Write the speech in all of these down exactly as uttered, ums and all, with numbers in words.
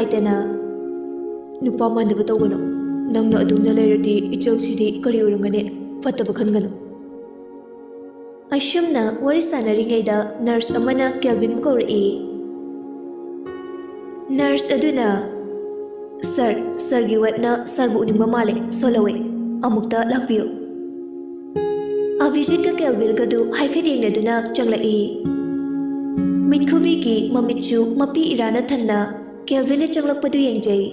ꯂꯩꯇꯅ꯫ "ꯅꯨꯄꯥ ꯃꯥꯟꯗꯕ ꯇꯧꯒꯅꯨ꯫ ꯅꯪꯅ ꯑꯗꯨꯝꯅ ꯂꯩꯔꯗꯤ ꯏꯆꯜꯁꯤꯗꯤ ꯀꯔꯤ ꯑꯣꯏꯔꯝꯒꯅꯤ? ꯐꯠꯇꯕ ꯈꯟꯒꯅꯨ꯫" ꯑꯁꯨꯝꯅ ꯋꯥꯔꯤ ꯁꯥꯟꯅꯔꯤꯉꯩꯗ ꯅꯔꯁ ꯑꯃꯅ ꯀꯦꯜꯚꯤꯟꯕꯨ ꯀꯧꯔꯛꯏ꯫ ꯅꯔꯁ ꯑꯗꯨꯅ, "ꯁꯥꯔ, ꯁꯥꯔꯒꯤ ꯋꯥꯏꯐꯅ ꯁꯥꯔꯕꯨ ꯎꯅꯤꯡꯕ ꯃꯥꯜꯂꯦ, ꯁꯣꯜꯍꯧꯋꯦ, ꯑꯃꯨꯛꯇ ꯂꯥꯛꯄꯤꯌꯨ꯫" ꯑꯚꯤꯖꯤꯠꯀ ꯀꯦꯜꯚꯤꯟꯒꯗꯨ ꯍꯥꯏꯐꯦꯠ ꯌꯦꯡꯅꯗꯨꯅ ꯆꯪꯂꯛꯏ꯫ ꯃꯤꯠꯈꯨꯕꯤꯒꯤ ꯃꯃꯤꯠꯁꯨ ꯃꯄꯤ ꯏꯔꯥꯅ ꯊꯟꯅ ꯀꯦꯜꯚꯤꯟꯅ ꯆꯪꯂꯛꯄꯗꯨ ꯌꯦꯡꯖꯩ꯫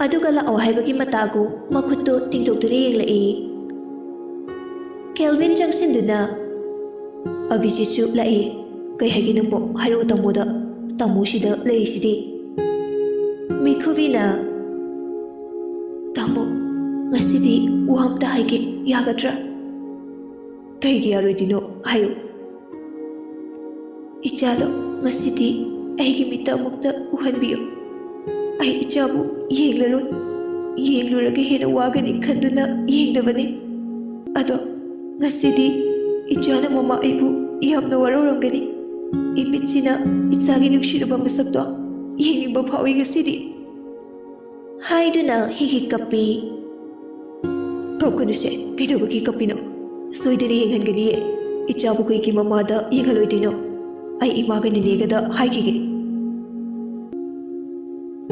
ꯑꯗꯨꯒ ꯂꯥꯛꯑꯣ ꯍꯥꯏꯕꯒꯤ ꯃꯇꯥꯒꯨ ꯃꯈꯨꯠꯇꯨ ꯇꯤꯡꯊꯣꯛꯇꯨꯅ ꯌꯦꯡꯂꯛꯏ꯫ ꯀꯦꯜꯚꯤꯟ ꯆꯪꯁꯤꯟꯗꯨꯅ, "ꯑꯚꯤꯖꯤꯠꯁꯨ ꯂꯥꯛꯏ꯫ ꯀꯩ ꯍꯥꯏꯒꯦ ꯅꯪꯕꯣ? ꯍꯥꯏꯔꯛꯑꯣ ꯇꯥꯃꯣꯗ꯫ ꯇꯥꯃꯣ ꯁꯤꯗ ꯂꯩꯔꯤꯁꯤꯗꯤ꯫" ꯃꯤꯈꯨꯕꯤꯅ, "ꯇꯥꯃꯣ, ꯉꯁꯤꯗꯤ ꯋꯥ ꯑꯝꯇ ꯍꯥꯏꯒꯦ, ꯌꯥꯒꯗ꯭ꯔꯥ?" "ꯀꯩꯒꯤ ꯌꯥꯔꯣꯏꯗꯣꯏꯅꯣ? ꯍꯥꯏꯌꯨ꯫" "ꯏꯆꯥꯗꯣ ꯉꯁꯤꯗꯤ ꯑꯩꯒꯤ ꯃꯤꯠꯇ ꯑꯃꯨꯛꯇ ꯎꯍꯟꯕꯤꯌꯨ꯫ ꯑꯩ ꯏꯆꯥꯕꯨ ꯌꯦꯡꯂꯔꯣꯏ, ꯌꯦꯡꯂꯨꯔꯒ ꯍꯦꯟꯅ ꯋꯥꯒꯅꯤ ꯈꯟꯗꯨꯅ ꯌꯦꯡꯗꯕꯅꯤ꯫ ꯑꯗꯣ ꯉꯁꯤꯗꯤ ꯏꯆꯥꯅ ꯃꯃꯥ ꯑꯩꯕꯨ ꯌꯥꯝꯅ ꯋꯥꯔꯧꯔꯝꯒꯅꯤ꯫ ꯏꯃꯤꯠꯁꯤꯅ ꯏꯆꯥꯒꯤ ꯅꯨꯡꯁꯤꯔꯕ ꯃꯁꯛꯇꯣ ꯌꯦꯡꯅꯤꯡꯕ ꯐꯥꯎꯏ ꯉꯁꯤꯗꯤ꯫" ꯍꯥꯏꯗꯨꯅ ꯍꯤꯛ ꯍꯤꯛ ꯀꯞꯄꯤ꯫ "ꯀꯞꯀꯅꯨꯁꯦ, ꯀꯩꯗꯧꯕꯒꯤ ꯀꯞꯄꯤꯅꯣ? ꯁꯣꯏꯗꯅ ꯌꯦꯡꯍꯟꯒꯅꯤꯌꯦ꯫ ꯏꯆꯥꯕꯨ ꯀꯩꯒꯤ ꯃꯃꯥꯗ ꯌꯦꯡꯍꯜꯂꯣꯏꯗꯣꯏꯅꯣ? ꯑꯩ ꯏꯃꯥꯒ ꯅꯦꯅꯦꯒꯗ ꯍꯥꯏꯈꯤꯒꯦ꯫"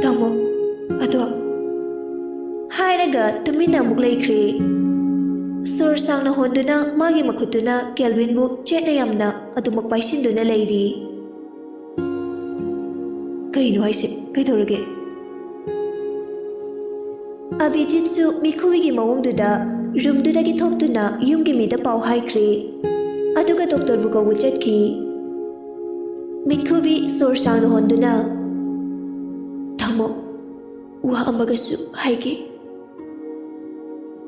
"ꯇꯥꯃꯣ, ꯑꯗꯣ꯫" ꯍꯥꯏꯔꯒ ꯇꯨꯃꯤꯟꯅ ꯑꯃꯨꯛ ꯂꯩꯈ꯭ꯔꯦ꯫ ꯁꯣꯔ ꯁꯥꯡꯅ ꯍꯣꯟꯗꯨꯅ ꯃꯥꯒꯤ ꯃꯈꯨꯠꯇꯨꯅ ꯀꯦꯜꯚꯤꯟꯕꯨ ꯆꯦꯠꯅ ꯌꯥꯝꯅ ꯑꯗꯨꯃꯛ ꯄꯥꯏꯁꯤꯟꯗꯨꯅ ꯂꯩꯔꯤ꯫ "ꯀꯩꯅꯣ ꯍꯥꯏꯁꯦ? ꯀꯩꯗꯧꯔꯒꯦ?" ꯑꯚꯤꯖꯤꯠꯁꯨ ꯃꯤꯈꯨꯒꯤ ꯃꯑꯣꯡꯗꯨꯗ ꯔꯨꯝꯗꯨꯗꯒꯤ ꯊꯣꯛꯇꯨꯅ ꯌꯨꯝꯒꯤ ꯃꯤꯗ ꯄꯥꯎ ꯍꯥꯏꯈ꯭ꯔꯦ꯫ ꯑꯗꯨꯒ ꯗꯣꯛꯇꯔꯕꯨ ꯀꯧꯕ ꯆꯠꯈꯤ꯫ ꯃꯤꯈꯨꯕꯤ ꯁꯣꯔ ꯁꯥꯡꯅ ꯍꯣꯟꯗꯨꯅ, "ꯇꯥꯃꯣ, ꯋꯥ ꯑꯃꯒꯁꯨ ꯍꯥꯏꯒꯦ꯫"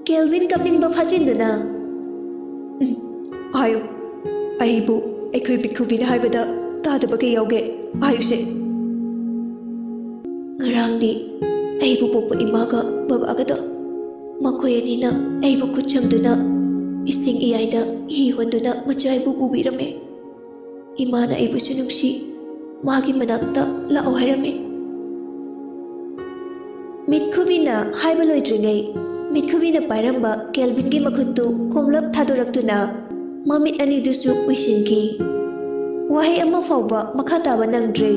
ꯀꯦꯜꯚꯤꯟ ꯀꯞꯅꯤꯡꯕ ꯐꯥꯖꯤꯟꯗꯨꯅ, "ꯎꯝ, ꯍꯥꯏꯌꯨ꯫ ꯑꯩꯕꯨ ꯑꯩꯈꯣꯏ ꯃꯤꯈꯨꯕꯤꯅ ꯍꯥꯏꯕꯗ ꯇꯥꯗꯕ ꯀꯩ ꯌꯥꯎꯒꯦ? ꯍꯥꯏꯌꯨꯁꯦ꯫" "ꯉꯔꯥꯡꯗꯤ ꯑꯩꯕꯨ ꯄꯣꯛꯄ ꯏꯃꯥꯒ ꯕꯕꯥꯒꯗꯣ, ꯃꯈꯣꯏ ꯑꯅꯤꯅ ꯑꯩꯕꯨ ꯈꯨꯠ ꯁꯝꯗꯨꯅ ꯏꯁꯤꯡ ꯏꯌꯥꯏꯗ ꯍꯤ ꯍꯣꯟꯗꯨꯅ ꯃꯆꯥ ꯑꯩꯕꯨ ꯄꯨꯕꯤꯔꯝꯃꯦ꯫ ꯏꯃꯥꯅ ꯑꯩꯕꯨꯁꯨ ꯅꯨꯡꯁꯤ, ꯃꯥꯒꯤ ꯃꯅꯥꯛꯇ ꯂꯥꯛꯑꯣ ꯍꯥꯏꯔꯝꯃꯤ꯫ ꯃꯤꯠꯈꯨꯕꯤꯅ ꯍꯥꯏꯕ ꯂꯣꯏꯗ꯭ꯔꯤꯉꯩ, ꯃꯤꯠꯈꯨꯕꯤꯅ ꯄꯥꯏꯔꯝꯕ ꯀꯦꯜꯚꯤꯟꯒꯤ ꯃꯈꯨꯠꯇꯨ ꯀꯣꯝꯂꯞ ꯊꯥꯗꯣꯔꯛꯇꯨꯅ ꯃꯃꯤꯠ ꯑꯅꯤꯗꯨꯁꯨ ꯎꯏꯁꯤꯟꯈꯤ꯫ ꯋꯥꯍꯩ ꯑꯃ ꯐꯥꯎꯕ ꯃꯈꯥ ꯇꯥꯕ ꯅꯪꯗ꯭ꯔꯦ꯫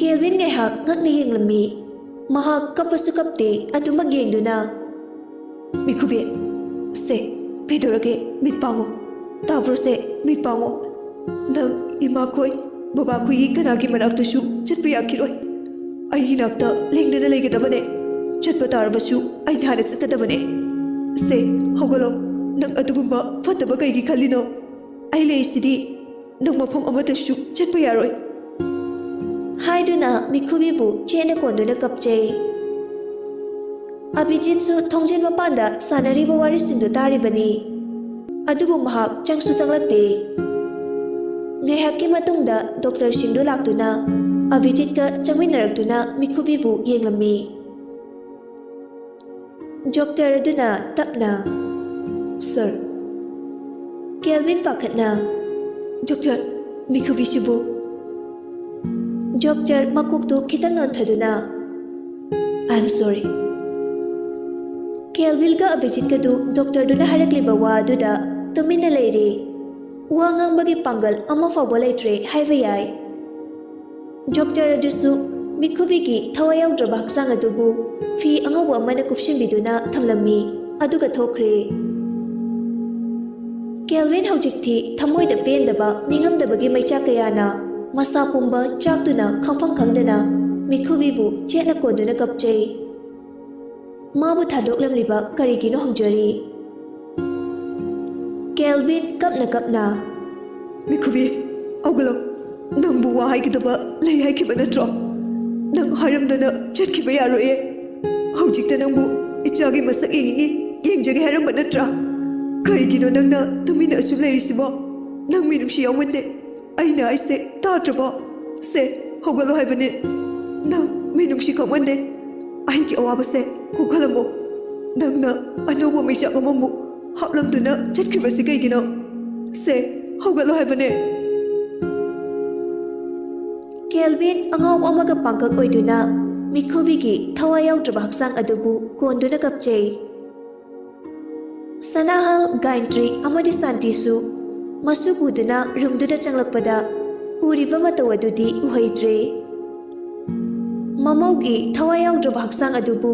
ꯀꯦꯜꯚꯤꯟ ꯉꯥꯏꯍꯥꯛ ꯉꯛꯅ ꯌꯦꯡꯂꯝꯃꯤ꯫ ꯃꯍꯥꯛ ꯀꯞꯄꯁꯨ ꯀꯞꯇꯦ, ꯑꯗꯨꯃꯛ ꯌꯦꯡꯗꯨꯅ, "ꯃꯤꯈꯨꯕꯤ, ꯁꯦ, ꯀꯩꯗꯧꯔꯒꯦ? ꯃꯤꯠ ꯄꯥꯡꯉꯣ꯫ ꯇꯥꯕ꯭ꯔꯣ ꯁꯦ? ꯃꯤꯠ ꯄꯥꯡꯉꯣ꯫ ꯅꯪ ꯏꯃꯥꯈꯣꯏ, ꯕꯕꯥꯈꯣꯏꯒꯤ ꯀꯅꯥꯒꯤ ꯃꯅꯥꯛꯇꯁꯨ ꯆꯠꯄ ꯌꯥꯈꯤꯔꯣꯏ꯫ ꯑꯩꯒꯤ ꯅꯥꯛꯇ ꯂꯦꯡꯗꯅ ꯂꯩꯒꯗꯕꯅꯦ꯫ ꯆꯠꯄ ꯇꯥꯔꯕꯁꯨ ꯑꯩꯅ ꯍꯥꯟꯅ ꯆꯠꯀꯗꯕꯅꯦ꯫ ꯁꯦ, ꯍꯧꯒꯠꯂꯣ꯫ ꯅꯪ ꯑꯗꯨꯒꯨꯝꯕ ꯐꯠꯇꯕ ꯀꯩꯒꯤ ꯈꯜꯂꯤꯅꯣ? ꯑꯩ ꯂꯩꯔꯤꯁꯤꯗꯤ꯫ ꯅꯪ ꯃꯐꯝ ꯑꯃꯠꯇꯁꯨ ꯆꯠꯄ ꯌꯥꯔꯣꯏ," ꯍꯥꯏꯗꯨꯅ ꯃꯤꯈꯨꯕꯤꯕꯨ ꯆꯦꯠꯅ ꯀꯣꯟꯗꯨꯅ ꯀꯞꯆꯩ꯫ ꯑꯚꯤꯖꯤꯠꯁꯨ ꯊꯣꯡꯖꯤꯟ ꯃꯄꯥꯟꯗ ꯁꯥꯟꯅꯔꯤꯕ ꯋꯥꯔꯤꯁꯤꯡꯗꯨ ꯇꯥꯔꯤꯕꯅꯤ꯫ ꯑꯗꯨꯕꯨ ꯃꯍꯥꯛ ꯆꯪꯁꯨ ꯆꯪꯂꯛꯇꯦ꯫ ꯉꯥꯏꯍꯥꯛꯀꯤ ꯃꯇꯨꯡꯗ ꯗꯣꯛꯇꯔꯁꯤꯡꯗꯨ ꯂꯥꯛꯇꯨꯅ ꯑꯚꯤꯖꯤꯠꯀ ꯆꯪꯃꯤꯟꯅꯔꯛꯇꯨꯅ ꯃꯤꯈꯨꯕꯤꯕꯨ ꯌꯦꯡꯂꯝꯃꯤ꯫ ꯗꯣꯛꯇꯔ ꯑꯗꯨꯅ ꯇꯞꯅ, "ꯁꯔ꯫" ꯀꯦꯜꯚꯤꯟ ꯄꯥꯈꯠꯅ, "ꯗꯣꯛꯇꯔ, ꯃꯤꯈꯨꯕꯤꯁꯤꯕꯨ?" ꯗꯣꯛꯇꯔ ꯃꯀꯣꯛꯇꯨ ꯈꯤꯇꯪ ꯅꯣꯟꯊꯗꯨꯅ, "I am sorry꯫" ꯀꯦꯜꯚꯤꯟꯒ ꯑꯚꯤꯖꯤꯠꯀꯗꯨ ꯗꯣꯛꯇꯔꯗꯨꯅ ꯍꯥꯏꯔꯛꯂꯤꯕ ꯋꯥ ꯑꯗꯨꯗ ꯇꯨꯃꯤꯟꯅ ꯂꯩꯔꯦ꯫ ꯋꯥ ꯉꯥꯡꯕꯒꯤ ꯄꯥꯡꯒꯜ ꯑꯃ ꯐꯥꯎꯕ ꯂꯩꯇ꯭ꯔꯦ ꯍꯥꯏꯕ ꯌꯥꯏ꯫ ꯗꯣꯛꯇꯔ ꯑꯗꯨꯁꯨ ꯃꯤꯈꯨꯕꯤꯒꯤ ꯊꯋꯥꯏ ꯌꯥꯎꯗ꯭ꯔꯕ ꯍꯛꯆꯥꯡ ꯑꯗꯨꯕꯨ ꯐꯤ ꯑꯉꯧꯕ ꯑꯃꯅ ꯀꯨꯞꯁꯤꯟꯕꯤꯗꯨꯅ ꯊꯝꯂꯝꯃꯤ, ꯑꯗꯨꯒ ꯊꯣꯛꯈ꯭ꯔꯦ꯫ ꯀꯦꯜꯚꯤꯟ ꯍꯧꯖꯤꯛꯇꯤ ꯊꯃꯣꯏꯗ ꯄꯦꯟꯗꯕ, ꯅꯤꯡꯉꯝꯗꯕꯒꯤ ꯃꯩꯆꯥꯛ ꯀꯌꯥꯅ ꯃꯁꯥ ꯄꯨꯝꯕ ꯆꯥꯛꯇꯨꯅ ꯈꯪꯐꯝ ꯈꯪꯗꯅ ꯃꯤꯈꯨꯕꯤꯕꯨ ꯆꯦꯠꯅ ꯀꯣꯟꯗꯨꯅ ꯀꯞꯆꯩ꯫ ꯃꯥꯕꯨ ꯊꯥꯗꯣꯛꯂꯝꯂꯤꯕ ꯀꯔꯤꯒꯤꯅꯣ ꯍꯪꯖꯔꯤ꯫ ꯀꯦꯜꯚꯤꯟ ꯀꯞꯅ ꯀꯞꯅ, "ꯃꯤꯈꯨꯕꯤ, ꯍꯧꯒꯠꯂꯣ꯫ ꯅꯪꯕꯨ ꯋꯥ ꯍꯥꯏꯒꯗꯕ ꯂꯩ ꯍꯥꯏꯈꯤꯕ ꯅꯠꯇ꯭ꯔꯣ? ꯅꯪ ꯍꯥꯏꯔꯝꯗꯅ ꯆꯠꯈꯤꯕ ꯌꯥꯔꯣꯏꯌꯦ꯫ ꯍꯧꯖꯤꯛꯇ ꯅꯪꯕꯨ ꯏꯆꯥꯒꯤ ꯃꯁꯛ ꯌꯦꯡꯅꯤꯡꯉꯤ, ꯌꯦꯡꯖꯒꯦ ꯍꯥꯏꯔꯝꯕ ꯅꯠꯇ꯭ꯔꯥ? ꯀꯔꯤꯒꯤꯅꯣ ꯅꯪꯅ ꯇꯨꯃꯤꯟꯅ ꯑꯁꯨꯝ ꯂꯩꯔꯤꯁꯤꯕꯣ? ꯅꯪ ꯃꯤꯅꯨꯡꯁꯤ ꯌꯥꯎꯃꯟꯗꯦ꯫ ꯑꯩꯅ ꯍꯥꯏꯁꯦ ꯇꯥꯗ꯭ꯔꯕꯣ? ꯁꯦ, ꯍꯧꯒꯠꯂꯣ ꯍꯥꯏꯕꯅꯦ꯫ ꯅꯪ ꯃꯤꯅꯨꯡꯁꯤ ꯈꯪꯃꯟꯗꯦ꯫ ꯑꯩꯒꯤ ꯑꯋꯥꯕꯁꯦ ꯀꯣꯛꯍꯜꯂꯝꯃꯣ꯫ ꯅꯪꯅ ꯑꯅꯧꯕ ꯃꯩꯆꯥꯛ ꯑꯃꯃꯨꯛ ꯍꯥꯞꯂꯝꯗꯨꯅ ꯆꯠꯈ꯭ꯔꯤꯕꯁꯤ ꯀꯩꯒꯤꯅꯣ? ꯁꯦ, ꯍꯧꯒꯠꯂꯣ ꯍꯥꯏꯕꯅꯦ꯫" ꯀꯦꯜꯚꯤꯟ ꯑꯉꯥꯎꯕ ꯑꯃꯒ ꯄꯥꯡꯀꯛ ꯑꯣꯏꯗꯨꯅ ꯃꯤꯈꯨꯕꯤꯒꯤ ꯊꯋꯥꯏ ꯌꯥꯎꯗ꯭ꯔꯕ ꯍꯛꯆꯥꯡ ꯑꯗꯨꯕꯨ ꯀꯣꯟꯗꯨꯅ ꯀꯞꯆꯩ꯫ ꯁꯅꯥꯍꯜ, ꯒꯥꯌꯟꯇ꯭ꯔꯤ ꯑꯃꯗꯤ ꯁꯥꯟꯇꯤꯁꯨ ꯃꯁꯨ ꯄꯨꯗꯨꯅ ꯔꯨꯝꯗꯨꯗ ꯆꯪꯂꯛꯄꯗ ꯎꯔꯤꯕ ꯃꯇꯧ ꯑꯗꯨꯗꯤ ꯎꯍꯩꯗ꯭ꯔꯦ꯫ ꯃꯃꯧꯒꯤ ꯊꯋꯥꯏ ꯌꯥꯎꯗ꯭ꯔꯕ ꯍꯛꯆꯥꯡ ꯑꯗꯨꯕꯨ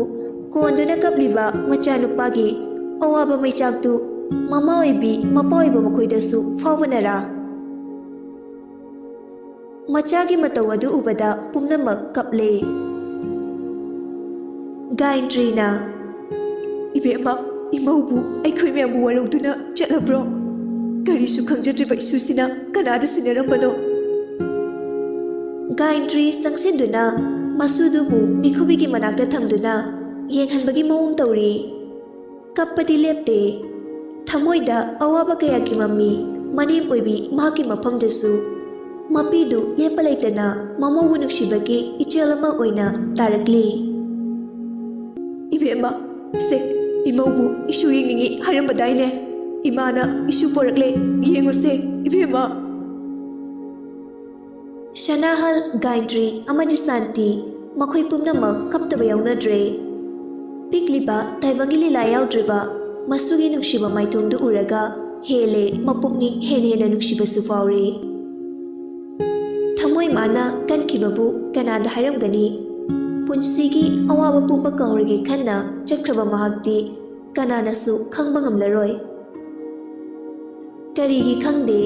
ꯀꯣꯟꯗꯨꯅ ꯀꯞꯂꯤꯕ ꯃꯆꯥꯅꯨꯄꯥꯒꯤ ꯑꯋꯥꯕ ꯃꯩꯆꯥꯛꯇꯨ ꯃꯃꯥ ꯑꯣꯏꯕꯤ ꯃꯄꯥ ꯑꯣꯏꯕ ꯃꯈꯣꯏꯗꯁꯨ ꯐꯥꯎꯕꯅꯔꯥ? ꯃꯆꯥꯒꯤ ꯃꯇꯧ ꯑꯗꯨ ꯎꯕꯗ ꯄꯨꯝꯅꯃꯛ ꯀꯞꯂꯦ꯫ ꯒꯥꯌꯟꯇ꯭ꯔꯤꯅ, "ꯏꯕꯦꯝꯃ, ꯏꯃꯧꯕꯨ ꯑꯩꯈꯣꯏ ꯃꯌꯥꯝꯕꯨ ꯋꯥꯔꯧꯗꯨꯅ ꯆꯠꯂꯕ꯭ꯔꯣ? ꯀꯔꯤꯁꯨ ꯈꯪꯖꯗ꯭ꯔꯤꯕ ꯏꯁꯨꯁꯤꯅ ꯀꯅꯥꯗ ꯁꯤꯟꯅꯔꯝꯕꯅꯣ?" ꯒꯥꯌꯟꯇ꯭ꯔꯤ ꯆꯪꯁꯤꯟꯗꯨꯅ ꯃꯁꯨꯗꯨꯕꯨ ꯃꯤꯈꯨꯕꯤꯒꯤ ꯃꯅꯥꯛꯇ ꯊꯝꯗꯨꯅ ꯌꯦꯡꯍꯟꯕꯒꯤ ꯃꯑꯣꯡ ꯇꯧꯔꯤ꯫ ꯀꯞꯄꯗꯤ ꯂꯦꯞꯇꯦ꯫ ꯊꯃꯣꯏꯗ ꯑꯋꯥꯕ ꯀꯌꯥꯒꯤ ꯃꯃꯤ ꯃꯅꯦꯝ ꯑꯣꯏꯕꯤ ꯃꯍꯥꯛꯀꯤ ꯃꯐꯝꯗꯁꯨ ꯃꯄꯤꯗꯨ ꯂꯦꯞꯄ ꯂꯩꯇꯅ ꯃꯃꯧꯕꯨ ꯅꯨꯡꯁꯤꯕꯒꯤ ꯏꯆꯦꯜ ꯑꯃ ꯑꯣꯏꯅ ꯇꯥꯔꯛꯂꯤ꯫ "ꯏꯕꯦꯝꯃ, ꯁꯦ, ꯏꯃꯧꯕꯨ ꯏꯁꯨ ꯌꯦꯡꯅꯤꯡꯉꯤ ꯍꯥꯏꯔꯝꯕꯗꯥꯏꯅꯦ? ꯏꯃꯥꯅ ꯏꯁꯨ ꯄꯣꯔꯛꯂꯦ, ꯌꯦꯡꯉꯨꯁꯦ, ꯏꯕꯦꯝꯃ!" ꯁꯅꯥꯍꯜ, ꯒꯥꯌꯟꯇ꯭ꯔꯤ ꯑꯃꯗꯤ ꯁꯥꯟꯇꯤ, ꯃꯈꯣꯏ ꯄꯨꯝꯅꯃꯛ ꯀꯞꯇꯕ ꯌꯥꯎꯅꯗ꯭ꯔꯦ꯫ ꯄꯤꯛꯂꯤꯕ ꯇꯥꯏꯕꯪꯒꯤ ꯂꯤꯂꯥ ꯌꯥꯎꯗ꯭ꯔꯤꯕ ꯃꯁꯨꯒꯤ ꯅꯨꯡꯁꯤꯕ ꯃꯥꯏꯊꯣꯡꯗꯨ ꯎꯔꯒ ꯍꯦꯜꯂꯦ ꯃꯄꯨꯛꯅꯤꯡ ꯍꯦꯟꯅ ꯍꯦꯟꯅ ꯅꯨꯡꯁꯤꯕꯁꯨ ꯐꯥꯎꯔꯦ꯫ ꯊꯃꯣꯏ ꯃꯥꯅ ꯀꯟꯈꯤꯕꯕꯨ ꯀꯅꯥꯗ ꯍꯥꯏꯔꯝꯒꯅꯤ? ꯄꯨꯟꯁꯤꯒꯤ ꯑꯋꯥꯕ ꯄꯨꯝꯕ ꯀꯥꯎꯔꯒꯦ ꯈꯟꯅ ꯆꯠꯈ꯭ꯔꯕ ꯃꯍꯥꯛꯇꯤ ꯀꯅꯥꯅꯁꯨ ꯈꯪꯕ ꯉꯝꯂꯔꯣꯏ꯫ ꯀꯔꯤꯒꯤ ꯈꯪꯗꯦ,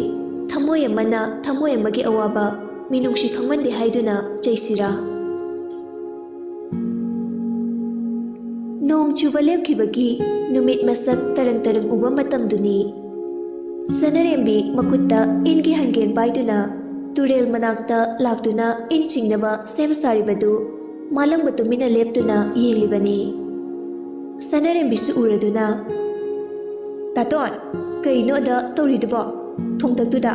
ꯊꯃꯣꯏ ꯑꯃꯅ ꯊꯃꯣꯏ ꯑꯃꯒꯤ ꯑꯋꯥꯕ ꯃꯤꯅꯨꯡꯁꯤ ꯈꯪꯃꯟꯗꯦ ꯍꯥꯏꯗꯨꯅ ꯆꯩꯁꯤꯔꯥ? ꯅꯣꯡ ꯆꯨꯕ ꯂꯦꯞꯈꯤꯕꯒꯤ ꯅꯨꯃꯤꯠ ꯃꯁꯛ ꯇꯔꯪ ꯇꯔꯪ ꯎꯕ ꯃꯇꯝꯗꯨꯅꯤ꯫ ꯁꯅꯔꯦꯝꯕꯤ ꯃꯈꯨꯠꯇ ꯏꯟꯒꯤ ꯍꯪꯒꯦꯟ ꯄꯥꯏꯗꯨꯅ ꯇꯨꯔꯦꯜ ꯃꯅꯥꯛꯇ ꯂꯥꯛꯇꯨꯅ ꯏꯟ ꯆꯤꯡꯅꯕ ꯁꯦꯝ ꯁꯥꯔꯤꯕꯗꯨ ꯃꯥꯂꯪꯕ ꯇꯨꯃꯤꯟꯅ ꯂꯦꯞꯇꯨꯅ ꯌꯦꯡꯂꯤꯕꯅꯤ꯫ ꯁꯅꯔꯦꯝꯕꯤꯁꯨ ꯎꯔꯗꯨꯅ, "ꯇꯥꯇꯣꯟ, ꯀꯩꯅꯣ ꯑꯗ ꯇꯧꯔꯤꯗꯨꯕꯣ? ꯊꯣꯡꯇꯛꯇꯨꯗ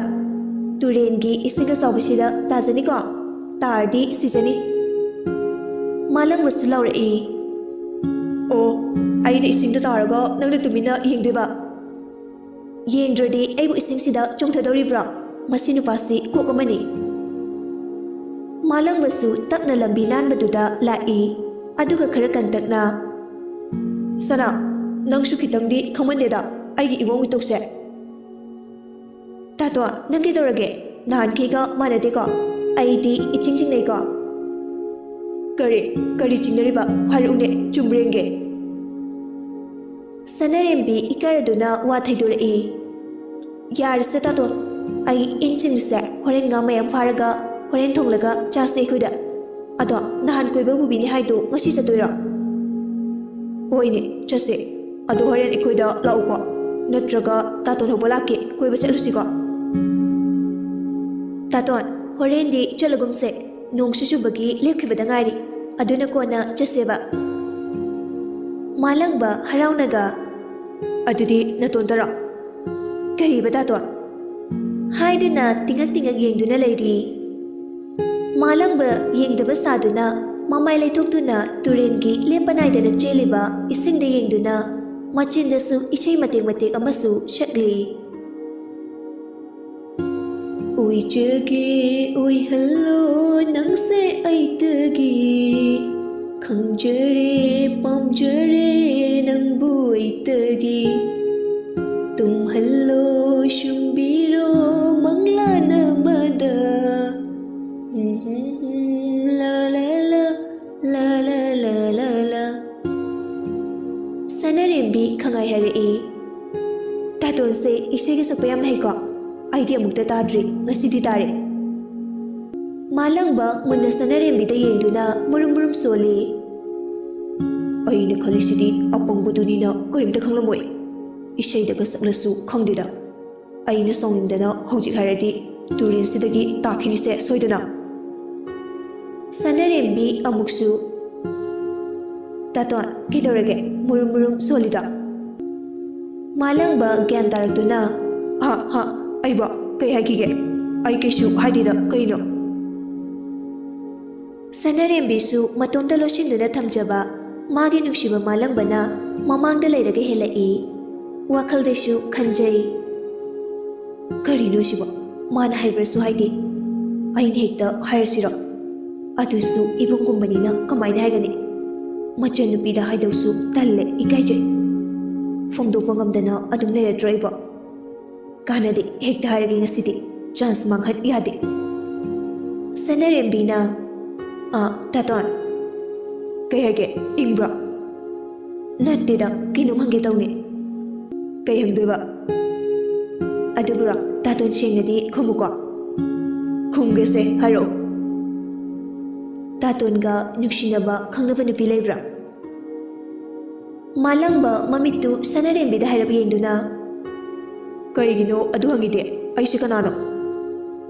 ꯇꯨꯔꯦꯟꯒꯤ ꯏꯁꯤꯡ ꯑꯆꯥꯎꯕꯁꯤꯗ ꯇꯥꯖꯅꯤꯀꯣ? ꯇꯥꯔꯗꯤ ꯁꯤꯖꯅꯤ!" ꯃꯥꯂꯪꯕꯁꯨ ꯂꯥꯎꯔꯛꯏ꯫ "ꯑꯣ, ꯑꯩꯅ ꯏꯁꯤꯡꯗ ꯇꯥꯔꯒ ꯅꯪꯅ ꯇꯨꯃꯤꯟꯅ ꯌꯦꯡꯗꯣꯏꯕ? ꯌꯦꯡꯗ꯭ꯔꯗꯤ ꯑꯩꯕꯨ ꯏꯁꯤꯡꯁꯤꯗ ꯆꯣꯡꯊꯗꯧꯔꯤꯕ꯭ꯔꯣ? ꯃꯁꯤ ꯅꯨꯄꯥꯁꯤ ꯀꯣꯛ ꯑꯃꯅꯤ!" ꯃꯥꯂꯪꯕꯁꯨ ꯇꯞꯅ ꯂꯝꯕꯤ ꯅꯥꯟꯕꯗꯨꯗ ꯂꯥꯛꯏ꯫ ꯑꯗꯨꯒ ꯈꯔ ꯀꯟꯇꯛꯅ, "ꯁꯅꯥ, ꯅꯪꯁꯨ ꯈꯤꯇꯪꯗꯤ ꯈꯪꯃꯟꯗꯦꯗ ꯑꯩꯒꯤ ꯏꯋꯣꯡ ꯏꯇꯧꯁꯦ꯫ ꯇꯥꯇꯣ, ꯅꯪ ꯀꯩꯗꯧꯔꯒꯦ? ꯅꯍꯥꯟꯈꯩꯒ ꯃꯥꯟꯅꯗꯦꯀꯣ? ꯑꯩꯗꯤ ꯏꯆꯤꯡ ꯆꯤꯡꯅꯩꯀꯣ?" "ꯀꯔꯤ? ꯀꯔꯤ ꯆꯤꯡꯅꯔꯤꯕ? ꯍꯥꯏꯔꯛꯎꯅꯦ, ꯆꯨꯝꯕ꯭ꯔꯥ ꯌꯦꯡꯒꯦ?" ꯁꯅꯥꯔꯦꯝꯕꯤ ꯏꯀꯥꯏꯔꯗꯨꯅ ꯋꯥ ꯊꯩꯗꯣꯔꯛꯏ꯫ "ꯌꯥꯔꯦꯁꯦ ꯇꯥꯇꯣꯟ, ꯑꯩ ꯏꯟ ꯆꯤꯡꯉꯤꯁꯦ ꯍꯣꯔꯦꯟ ꯉꯥ ꯃꯌꯥꯝ ꯐꯥꯔꯒ ꯍꯣꯔꯦꯟ ꯊꯣꯡꯂꯒ ꯆꯥꯁꯦ ꯑꯩꯈꯣꯏꯗ꯫ ꯑꯗꯣ ꯅꯍꯥꯟ ꯀꯣꯏꯕ ꯄꯨꯕꯤꯅꯤ ꯍꯥꯏꯗꯣ ꯉꯁꯤ ꯆꯠꯇꯣꯏꯔꯣ?" "ꯍꯣꯏꯅꯦ, ꯆꯠꯁꯦ꯫ ꯑꯗꯣ ꯍꯣꯔꯦꯟ ꯑꯩꯈꯣꯏꯗ ꯂꯥꯛꯎꯀꯣ, ꯅꯠꯇ꯭ꯔꯒ ꯇꯥꯇꯣꯟ ꯍꯧꯕ ꯂꯥꯛꯀꯦ, ꯀꯣꯏꯕ ꯆꯠꯂꯨꯁꯤꯀꯣ?" "ꯇꯥꯇꯣꯟ, ꯍꯣꯔꯦꯟꯗꯤ ꯆꯠꯂꯒꯨꯝꯁꯦ꯫ ꯅꯣꯡꯁꯨ ꯆꯨꯕꯒꯤ ꯂꯦꯞꯈꯤꯕꯗ ꯉꯥꯏꯔꯤ, ꯑꯗꯨꯅ ꯀꯣꯟꯅ ꯆꯠꯁꯦꯕ꯫" ꯃꯥꯂꯪꯕ ꯍꯔꯥꯎꯅꯒ, "ꯑꯗꯨꯗꯤ ꯅꯇꯣꯟꯗꯔꯣ?" "ꯀꯔꯤꯕ ꯇꯥꯇꯣꯟ?" ꯍꯥꯏꯗꯨꯅ ꯇꯤꯡꯉꯛ ꯇꯤꯡꯉꯛ ꯌꯦꯡꯗꯨꯅ ꯂꯩꯔꯤ꯫ ꯃꯥꯂꯪꯕ ꯌꯦꯡꯗꯕ ꯁꯥꯗꯨꯅ ꯃꯃꯥꯏ ꯂꯩꯊꯣꯛꯇꯨꯅ ꯇꯨꯔꯦꯟꯒꯤ ꯂꯦꯞꯄ ꯅꯥꯏꯗꯅ ꯆꯦꯜꯂꯤꯕ ꯏꯁꯤꯡꯗ ꯌꯦꯡꯗꯨꯅ ꯃꯆꯤꯟꯗꯁꯨ ꯏꯁꯩ ꯃꯇꯦꯛ ꯃꯇꯦꯛ ꯑꯃꯁꯨ ꯁꯛꯂꯤ꯫ "ꯑꯣꯏꯖꯒꯦ, ꯑꯣꯏꯍꯜꯂꯣ ꯅꯪꯁꯦ ꯑꯩꯇꯒꯤ꯫ ꯈꯪꯖꯔꯦ, ꯄꯥꯝꯖꯔꯦ ꯅꯪꯕꯨ ꯑꯩꯇꯒꯤ꯫ ꯇꯨꯝꯍꯜꯂꯣ, ꯁꯨꯝꯕꯤꯔꯣ ꯃꯪꯂꯥꯟ ꯑꯃꯗ꯫ ꯂꯥ, ꯂꯥ, ꯂꯥ, ꯂꯥ, ꯂꯥ, ꯂꯥ, ꯂꯥ, ꯂꯥ꯫" ꯁꯅꯥꯔꯦꯝꯕꯤ ꯈꯪꯍꯥꯏ ꯍꯥꯏꯔꯛꯏ꯫ "ꯇꯥꯇꯣꯟꯁꯦ ꯏꯁꯩꯒ ꯁꯛꯄ ꯌꯥꯝꯅ ꯍꯩꯀꯣ? ꯑꯩꯗꯤ ꯑꯃꯨꯛꯇ ꯇꯥꯗ꯭ꯔꯤ, ꯉꯁꯤꯗꯤ ꯇꯥꯔꯦ꯫" ꯃꯥꯂꯪꯕ ꯃꯨꯟꯅ ꯁꯅꯥꯔꯦꯝꯕꯤꯗ ꯌꯦꯡꯗꯨꯅ ꯃꯨꯔꯨꯝ ꯃꯨꯔꯨꯝ ꯁꯣꯜꯂꯤ꯫ "ꯑꯩꯅ ꯈꯜꯂꯤꯁꯤꯗꯤ ꯑꯄꯪꯕꯗꯨꯅꯤꯅ ꯀꯔꯤꯝꯇ ꯈꯪꯂꯝꯃꯣꯏ꯫ ꯏꯁꯩꯗꯒ ꯁꯛꯂꯁꯨ ꯈꯪꯗꯦꯗ꯫ ꯑꯩꯅ ꯁꯥꯎꯅꯤꯡꯗꯅ ꯍꯧꯖꯤꯛ ꯍꯥꯏꯔꯗꯤ ꯇꯨꯔꯦꯜꯁꯤꯗꯒꯤ ꯇꯥꯈꯤꯅꯤꯁꯦ ꯁꯣꯏꯗꯅ꯫" ꯁꯅꯥꯔꯦꯝꯕꯤ ꯑꯃꯨꯛꯁꯨ, "ꯇꯥꯇꯣꯟ, ꯀꯩꯗꯧꯔꯒꯦ ꯃꯨꯔꯨꯝ ꯃꯨꯔꯨꯝ ꯁꯣꯜꯂꯤꯗꯣ?" ꯃꯥꯂꯪꯕ ꯒ꯭ꯌꯥꯟ ꯇꯥꯔꯛꯇꯨꯅ, "ꯍꯥ, ꯍꯥ, ꯑꯩꯕꯣ ꯀꯩ ꯍꯥꯏꯈꯤꯒꯦ? ꯑꯩ ꯀꯩꯁꯨ ꯍꯥꯏꯗꯦꯗ, ꯀꯩꯅꯣ?" ꯁꯅꯥꯔꯦꯝꯕꯤꯁꯨ ꯃꯇꯣꯝꯇ ꯂꯣꯠꯁꯤꯟꯗꯨꯅ ꯊꯝꯖꯕ ꯃꯥꯒꯤ ꯅꯨꯡꯁꯤꯕ ꯃꯥꯂꯪꯕꯅ ꯃꯃꯥꯡꯗ ꯂꯩꯔꯒ ꯍꯦꯜꯂꯛꯏ꯫ ꯋꯥꯈꯜꯗꯁꯨ ꯈꯟꯖꯩ, "ꯀꯔꯤꯅꯣ ꯁꯤꯕꯣ? ꯃꯥꯅ ꯍꯥꯏꯕ꯭ꯔꯁꯨ ꯍꯥꯏꯗꯦ꯫ ꯑꯩꯅ ꯍꯦꯛꯇ ꯍꯥꯏꯔꯁꯤꯔꯣ?" ꯑꯗꯨꯁꯨ ꯏꯕꯨꯡꯒꯨꯝꯕꯅꯤꯅ ꯀꯃꯥꯏꯅ ꯍꯥꯏꯒꯅꯤ? ꯃꯆꯟꯅꯨꯄꯤꯗ ꯍꯥꯏꯗꯧꯁꯨ ꯇꯜꯂꯦ, ꯏꯀꯥꯏꯖꯩ꯫ ꯐꯣꯡꯗꯣꯛꯄ ꯉꯝꯗꯅ ꯑꯗꯨꯝ ꯂꯩꯔꯗ꯭ꯔꯣ ꯑꯩꯕꯣ? ꯀꯥꯟꯅꯗꯦ, ꯍꯦꯛꯇ ꯍꯥꯏꯔꯒꯦ ꯉꯁꯤꯗꯤ꯫ ꯆꯥꯟꯁ ꯃꯥꯡꯍꯟ ꯌꯥꯗꯦ꯫ ꯁꯅꯥꯔꯦꯝꯕꯤꯅ, "ꯑꯥ, ꯇꯥꯇꯣꯟ꯫ ꯀꯩ ꯍꯥꯏꯒꯦ? ꯏꯪꯕ꯭ꯔꯣ?" "ꯅꯠꯇꯦꯗ, ꯀꯩꯅꯣꯝ ꯍꯪꯒꯦ ꯇꯧꯅꯦ꯫" "ꯀꯩ ꯍꯪꯗꯣꯏꯕ?" "ꯑꯗꯨꯕꯨꯔꯣ, ꯇꯥꯇꯣꯟ, ꯁꯦꯡꯅꯗꯤ ꯈꯨꯝꯃꯨꯀꯣ꯫" "ꯈꯨꯝꯒꯦꯁꯦ, ꯍꯥꯏꯔꯛꯑꯣ꯫" "ꯇꯥꯇꯣꯟꯒ ꯅꯨꯡꯁꯤꯅꯕ ꯈꯪꯅꯕ ꯅꯨꯄꯤ ꯂꯩꯕ꯭ꯔꯥ?" ꯃꯥꯂꯪꯕ ꯃꯃꯤꯠꯇꯨ ꯁꯅꯥꯔꯦꯝꯕꯤꯗ ꯍꯥꯏꯔꯞ ꯌꯦꯡꯗꯨꯅ, "ꯀꯩꯒꯤꯅꯣ ꯑꯗꯨ ꯍꯪꯉꯤꯗꯤ? ꯑꯩꯁꯦ ꯀꯅꯥꯅꯣ?"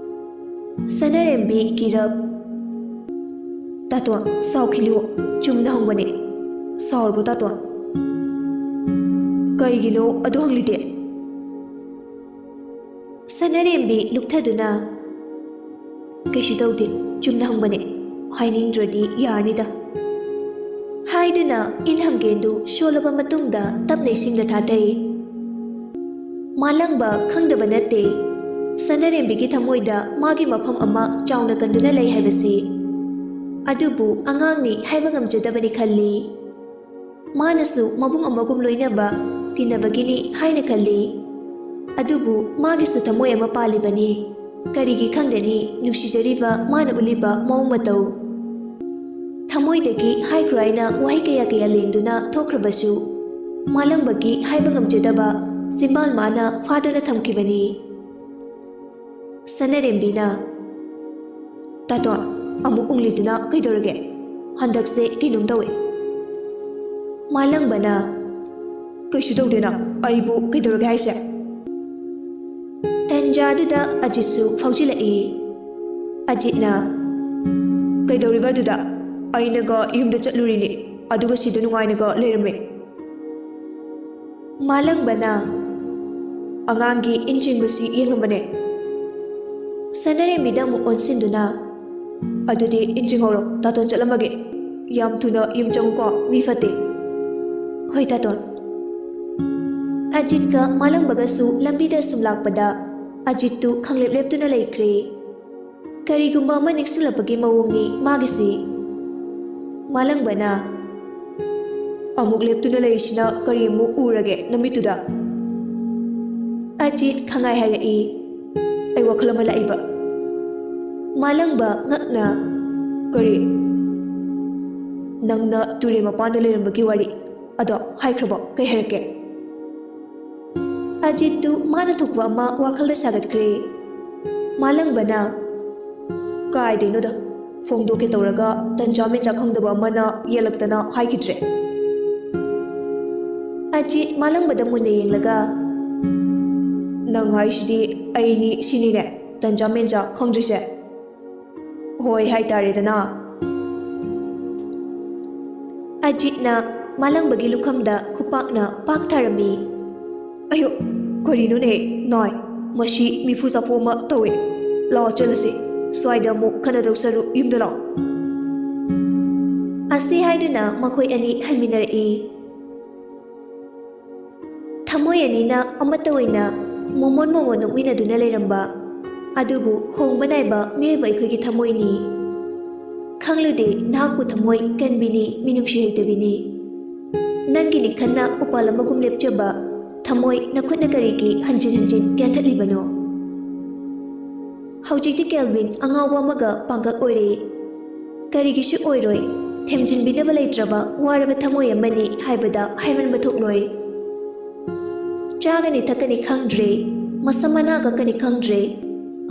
ꯁꯅꯥꯔꯦꯝꯕꯤ ꯀꯤꯔꯞ, "ꯇꯥꯇꯣꯟ, ꯁꯥꯎꯈꯤꯅꯨ, ꯆꯨꯝꯅ ꯍꯪꯕꯅꯦ꯫" "ꯁꯥꯎꯔꯕꯣ ꯇꯥꯇꯣꯟ?" "ꯀꯩꯒꯤꯅꯣ ꯑꯗꯨ ꯍꯪꯂꯤꯗꯤ?" ꯁꯅꯥꯔꯦꯝꯕꯤ ꯂꯨꯞꯊꯗꯨꯅ, "ꯀꯩꯁꯨ ꯇꯧꯗꯦ, ꯆꯨꯝꯅ ꯍꯪꯕꯅꯦ꯫ ꯍꯥꯏꯅꯤꯡꯗ꯭ꯔꯗꯤ ꯌꯥꯔꯅꯤꯗ꯫" ꯍꯥꯏꯗꯨꯅ ꯏꯟ ꯍꯪꯒꯦꯟꯗꯨ ꯁꯣꯜꯂꯕ ꯃꯇꯨꯡꯗ ꯇꯞꯅ ꯏꯁꯤꯡꯗ ꯊꯥꯊꯩ꯫ ꯃꯥꯂꯪꯕ ꯈꯪꯗꯕ ꯅꯠꯇꯦ, ꯁꯅꯥꯔꯦꯝꯕꯤꯒꯤ ꯊꯃꯣꯏꯗ ꯃꯥꯒꯤ ꯃꯐꯝ ꯑꯃ ꯆꯥꯎꯅ ꯀꯟꯗꯨꯅ ꯂꯩ ꯍꯥꯏꯕꯁꯤ꯫ ꯑꯗꯨꯕꯨ ꯑꯉꯥꯡꯅꯤ ꯍꯥꯏꯕ ꯉꯝꯖꯗꯕꯅꯤ ꯈꯜꯂꯤ꯫ ꯃꯥꯅꯁꯨ ꯃꯕꯨꯡ ꯑꯃꯒꯨꯝ ꯂꯣꯏꯅꯕ, ꯇꯤꯟꯅꯕꯒꯤꯅꯤ ꯍꯥꯏꯅ ꯈꯜꯂꯤ꯫ ꯑꯗꯨꯕꯨ ꯃꯥꯒꯤꯁꯨ ꯊꯃꯣꯏ ꯑꯃ ꯄꯥꯜꯂꯤꯕꯅꯤ꯫ ꯀꯔꯤꯒꯤ ꯈꯪꯒꯅꯤ ꯅꯨꯡꯁꯤꯖꯔꯤꯕ ꯃꯥꯅ ꯎꯠꯂꯤꯕ ꯃꯑꯣꯡ ꯃꯇꯧ? ꯊꯃꯣꯏꯗꯒꯤ ꯍꯥꯏꯈ꯭ꯔꯣ ꯍꯥꯏꯅ ꯋꯥꯍꯩ ꯀꯌꯥ ꯀꯌꯥ ꯂꯦꯡꯗꯨꯅ ꯊꯣꯛꯈ꯭ꯔꯕꯁꯨ, ꯃꯥꯂꯪꯕꯒꯤ ꯍꯥꯏꯕ ꯉꯝꯖꯗꯕ ꯆꯤꯟꯕꯥꯜ ꯃꯥꯅ ꯐꯥꯗꯨꯅ ꯊꯝꯈꯤꯕꯅꯤ꯫ ꯁꯅꯥꯔꯦꯝꯕꯤꯅ, "ꯇꯥꯇꯣꯟ, ꯑꯃꯨꯛ ꯎꯪꯂꯤꯗꯨꯅ ꯀꯩꯗꯧꯔꯒꯦ? ꯍꯟꯗꯛꯁꯦ ꯀꯩꯅꯣꯝ ꯇꯧꯏ꯫" ꯃꯥꯂꯪꯕꯅ, "ꯀꯩꯁꯨ ꯇꯧꯗꯦꯅ, ꯑꯩꯕꯨ ꯀꯩꯗꯧꯔꯒꯦ ꯍꯥꯏꯁꯦ?" ꯇꯟꯖꯥꯗꯨꯗ ꯑꯖꯤꯠꯁꯨ ꯐꯥꯎꯖꯤꯜꯂꯛꯏ꯫ ꯑꯖꯤꯠꯅ, "ꯀꯩꯗꯧꯔꯤꯕ ꯑꯗꯨꯗ? ꯑꯩꯅꯒ ꯌꯨꯝꯗ ꯆꯠꯂꯨꯔꯤꯅꯤ, ꯑꯗꯨꯒ ꯁꯤꯗ ꯅꯨꯡꯉꯥꯏꯅꯒ ꯂꯩꯔꯝꯃꯦ꯫" ꯃꯥꯂꯪꯕꯅ ꯑꯉꯥꯡꯒꯤ ꯏꯟ ꯆꯤꯡꯕꯁꯤ ꯌꯦꯡꯂꯝꯕꯅꯦ꯫ ꯁꯅꯥꯔꯦꯝꯕꯤꯗ ꯑꯃꯨꯛ ꯑꯣꯟꯁꯤꯟꯗꯨꯅ, "ꯑꯗꯨꯗꯤ ꯏꯟ ꯆꯤꯡꯍꯧꯔꯣ, ꯇꯥꯇꯣꯟ ꯆꯠꯂꯝꯃꯒꯦ꯫ ꯌꯥꯝ ꯊꯨꯅ ꯌꯨꯝ ꯆꯪꯉꯨꯀꯣ, ꯃꯤ ꯐꯠꯇꯦ꯫" "ꯍꯣꯏ ꯇꯥꯇꯣꯟ꯫" ꯑꯖꯤꯠꯀ ꯃꯥꯂꯪꯕꯒꯁꯨ ꯂꯝꯕꯤꯗ ꯁꯨꯝ ꯂꯥꯛꯄꯗ ꯑꯖꯤꯠꯇꯨ ꯈꯪꯂꯦꯞ ꯂꯦꯞꯇꯨꯅ ꯂꯩꯈ꯭ꯔꯦ꯫ ꯀꯔꯤꯒꯨꯝꯕ ꯑꯃ ꯅꯤꯡꯁꯤꯡꯂꯛꯄꯒꯤ ꯃꯑꯣꯡꯅꯤ ꯃꯥꯒꯤꯁꯤ꯫ ꯃꯥꯂꯪꯕꯅ, "ꯑꯃꯨꯛ ꯂꯦꯞꯇꯨꯅ ꯂꯩꯔꯤꯁꯤꯅ ꯀꯔꯤ ꯑꯃꯨꯛ ꯎꯔꯒꯦ ꯅꯃꯤꯠꯇꯨꯗ?" ꯑꯖꯤꯠ ꯈꯪꯉꯥꯏ ꯍꯥꯏꯔꯛꯏ, "ꯑꯩ ꯋꯥꯈꯜ ꯑꯃ ꯂꯥꯛꯏꯕ꯫" ꯃꯥꯂꯪꯕ ꯉꯛꯅ, "ꯀꯔꯤ?" "ꯅꯪꯅ ꯇꯨꯔꯦꯜ ꯃꯄꯥꯟꯗ ꯂꯩꯔꯝꯕꯒꯤ ꯋꯥꯔꯤ ꯑꯗꯣ ꯍꯥꯏꯈ꯭ꯔꯕꯣ? ꯀꯩ ꯍꯥꯏꯔꯛꯀꯦ?" ꯑꯖꯤꯠꯇꯨ ꯃꯥꯅ ꯊꯣꯛꯄ ꯑꯃ ꯋꯥꯈꯜꯗ ꯁꯥꯒꯠꯈ꯭ꯔꯦ꯫ ꯃꯥꯂꯪꯕꯅ, "ꯀꯥꯏꯗꯩꯅꯣꯗ, ꯐꯣꯡꯗꯣꯛꯀꯦ ꯇꯧꯔꯒ ꯇꯟꯖꯥ ꯃꯦꯟꯖꯥ ꯈꯪꯗꯕ ꯑꯃꯅ ꯌꯦꯜꯂꯛꯇꯅ ꯍꯥꯏꯈꯤꯗ꯭ꯔꯦ꯫" ꯑꯖꯤꯠ ꯃꯥꯂꯪꯕꯗ ꯃꯨꯟꯅ ꯌꯦꯡꯂꯒ, "ꯅꯪ ꯍꯥꯏꯁꯤꯗꯤ ꯑꯩꯅꯤ ꯁꯤꯅꯤꯅꯦ, ꯇꯟꯖꯥ ꯃꯦꯟꯖꯥ ꯈꯪꯗ꯭ꯔꯤꯁꯦ?" "ꯍꯣꯏ ꯍꯥꯏꯇꯥꯔꯦꯗꯅ꯫" ꯑꯖꯤꯠꯅ ꯃꯥꯂꯪꯕꯒꯤ ꯂꯨꯈꯝꯗ ꯈꯨꯄꯥꯛꯅ ꯄꯥꯛ ꯊꯥꯔꯝꯃꯤ꯫ "ꯑꯌꯣ, ꯀꯔꯤꯅꯣꯅꯦ, ꯅꯥꯏ? ꯃꯁꯤ ꯃꯤꯐꯨ ꯁꯥꯐꯨ ꯑꯃ ꯇꯧꯏ꯫ ꯂꯥꯛꯑꯣ ꯆꯠꯂꯁꯤ, ꯁ꯭ꯋꯥꯏꯗ ꯑꯃꯨꯛ ꯈꯠꯅꯗꯧ ꯁꯔꯨꯛ ꯌꯨꯝꯗ ꯂꯥꯛꯑꯣ꯫" ꯑꯁꯤ ꯍꯥꯏꯗꯨꯅ ꯃꯈꯣꯏ ꯑꯅꯤ ꯍꯟꯃꯤꯟꯅꯔꯛꯏ꯫ ꯊꯃꯣꯏ ꯑꯅꯤꯅ ꯑꯃꯠꯇ ꯑꯣꯏꯅ ꯃꯣꯃꯣꯟ ꯃꯣꯃꯣꯟ ꯅꯣꯛꯃꯤꯟꯅꯗꯨꯅ ꯂꯩꯔꯝꯕ ꯑꯗꯨꯕꯨ ꯍꯣꯡꯕ ꯅꯥꯏꯕ ꯃꯤꯑꯣꯏꯕ ꯑꯩꯈꯣꯏꯒꯤ ꯊꯃꯣꯏꯅꯤ꯫ ꯈꯪꯂꯨꯗꯦ ꯅꯍꯥꯛꯄꯨ ꯊꯃꯣꯏ ꯀꯟꯕꯤꯅꯤ, ꯃꯤꯅꯨꯡꯁꯤ ꯍꯩꯇꯕꯤꯅꯤ꯫ ꯅꯪꯒꯤꯅꯤ ꯈꯟꯅ ꯎꯄꯥꯜ ꯑꯃꯒꯨꯝ ꯂꯦꯞꯆꯕ ꯊꯃꯣꯏ ꯅꯈꯨꯠꯅ ꯀꯔꯤꯒꯤ ꯍꯟꯖꯤꯟ ꯍꯟꯖꯤꯟ ꯌꯥꯟꯊꯠꯂꯤꯕꯅꯣ? ꯍꯧꯖꯤꯛꯇꯤ ꯀꯦꯜꯚꯤꯟ ꯑꯉꯥꯎꯕ ꯑꯃꯒ ꯄꯥꯡꯒꯛ ꯑꯣꯏꯔꯦ꯫ ꯀꯔꯤꯒꯤꯁꯨ ꯑꯣꯏꯔꯣꯏ, ꯊꯦꯝꯖꯤꯟꯕꯤꯅꯕ ꯂꯩꯇ꯭ꯔꯕ ꯋꯥꯔꯕ ꯊꯃꯣꯏ ꯑꯃꯅꯤ ꯍꯥꯏꯕꯗ ꯍꯥꯏꯃꯟꯕ ꯊꯣꯛꯂꯣꯏ꯫ ꯆꯥꯒꯅꯤ ꯊꯛꯀꯅꯤ ꯈꯪꯗ꯭ꯔꯦ, ꯃꯁꯝ ꯃꯅꯥ ꯀꯛꯀꯅꯤ ꯈꯪꯗ꯭ꯔꯦ,